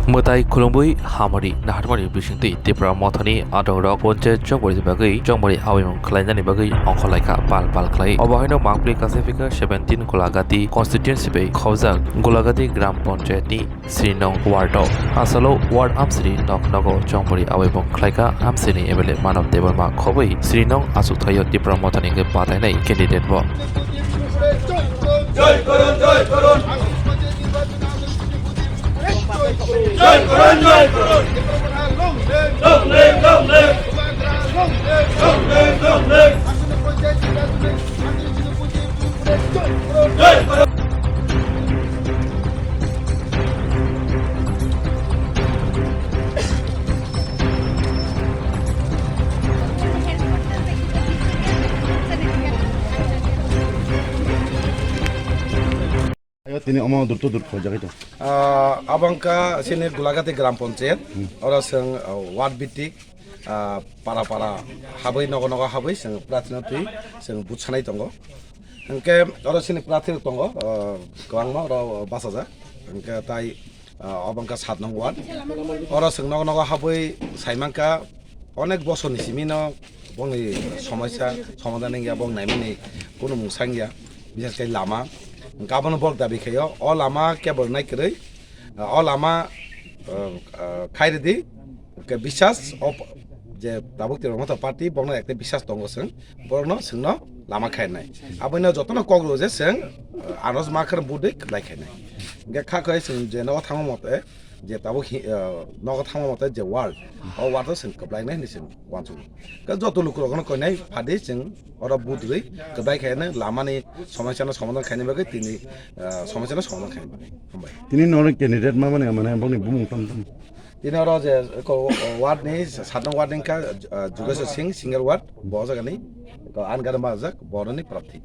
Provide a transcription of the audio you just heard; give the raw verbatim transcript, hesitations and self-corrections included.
Mwtai khulumwi hamari naharmani bisingtwi Tipra Mothani adongrok ponchayat chongmari bagwi chongmari awaimung khlainani bagwi ongkhorlaikha pal pal khlai. Obo haino mangpli kasaphika seventeen Golagati constituency bai khobjak Golagati Gram Panchayat ni Srinong ward o. Asalo ward amsri nok nogo chongmari awaimung khlaikha amsini M L A Manav Debbarma khobwi Srinong achukthai o Tipra Mothani hwnkhe batainai candidate bo. জয় করুন, জয় করুন। জয় করুন, জয় করুন। Long live, long live। Long live, long live। জয় করুন। Ayo, tini omo dur to dur khojagwi tong. Ah, abangka sini Gulagati Gram Panchayat, oro seng, ah, ward bitik, ah, para para habwi nogo nogo habwi seng prathina twi seng butsanai tongo. Hingke oro sini prathina tongo, ah, kwbangma oro bachajak. Hingke tai, ah, abangka sat nong ward. Oro seng nogo nogo habwi saimangka onek bosor ni simi no bongni somosya somadhan wngya, bong naimani kunu mung sangya. Bisas khe lama. Hingke abono borok dabi khaio. O lama kebol nai kwrwi. O lama, uh, uh, khai ridi. Hingke bisas o p-, je tabuk Tipra Motha Party, borokno ekta bisas tongo chwng. Borokno chwngno lama khainai. Abono jotono kok rw je chwng, uh, anos ma khar budwi kwplai khainai. Hingke kha khai chwng je nogo thangma mote, je tabuk hi, uh, nogo thangma mote je ward, o ward o chwng kwplainai hinwi chwng uansukgo. Khe joto lukurokno koinai phadi chwng oro budwi kwplai khainai lamani somosyano somadhan khainai bagwi tini, ah, somosyano somadhan khainai bagwi. Hambai. Tini norok candidate ma mani mane bongni bumung tam tam. Tini oro je ko ward ni, sat nong ward ni kha, ah, Jugeswar Singh, single ward, bo jagani, ko an gada ma jak, boroni prarthi.